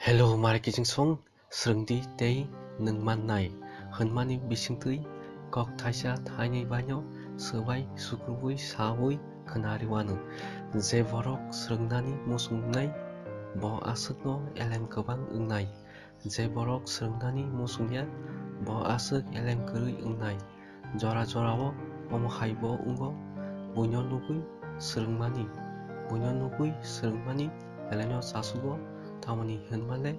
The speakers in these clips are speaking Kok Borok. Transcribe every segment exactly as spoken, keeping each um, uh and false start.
Hello, mare kiching song, srwngdi tei nwng mannai hwnmani bisingtwi kok thaisa thainwi baino swbai sukrubwi sawi khwnari wano. Je borok srwngnani muchungnai, bo aswkno elem kwbang wngnai. Je borok srwngnani muchungya, bo aswk elem kwrwi wngnai. Jora jorao omo hai bo wngo, buino nugwi srwngmani, buino nugwi srwngmani belaino chasugo, tamoni hwnmale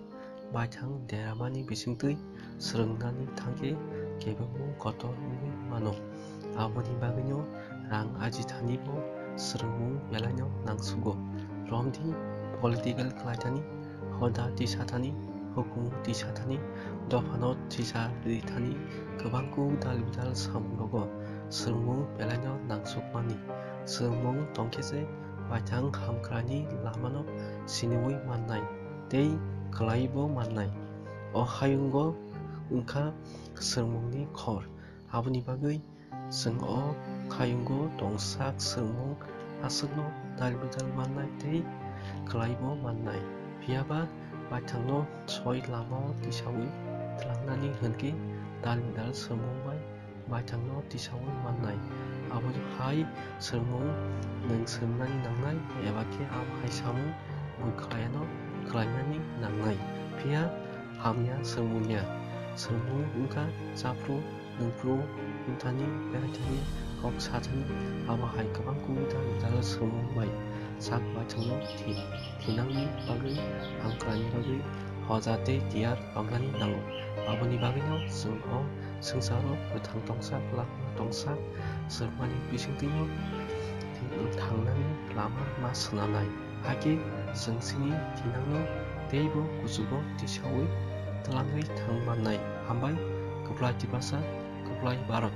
baithang deramani bisingtwi srwngnani thangkhe kebengbo kotor wngwi mano. Aboni bagwino rang ajithani bo srwngmung belaino nangsugo. Romdi political khlaithani, hoda tisathani, hukumu tisathani, dophano tisa rithani, kwbangkuk dal bidal samungrogo srwngmung belaino nangsukmani. Srwngmung tongkhe se baithang hamkraini lamano siniwi mannai tei kwlaibo mannai. O hayungo wngkha srwngmungni khor. Aboni bagwi chwng o hayungo tongsak srwngmung aswkno dal bidal mannai tei kwlaibo mannai. Phiyaba baithangno soi lamao tisawi twlangnani hwnkhe dal bidal srwngmung bai baithangno tisawi mannai. Abo hai srwngmung nwng srwngnani nangnai, eba khe abo hai samung bui khlaiyano khlainani nangnai. Phiya hamya srwngmung ya. Srwngmung wngkha chaphru, nwngphru, himthani, beraithani, kok sathani, abo hai kwbang kubui dal bidal srwngmung bai sak baithangno thi-, thinangni bagwi, hamkraini bagwi, hoja tei tiyar tongnani nango. Aboni bagwino chwng o swngcharo kwthang tongsa, kwlangma tongsa, swrwngmani bisingtwino thangnani lama ma swnamnai. Hakhe chwng chini thinangno teibo kuchugo tisawi twlangwi thang mannai. Hambai, kwplai Tiprasa, kwplai Bharat.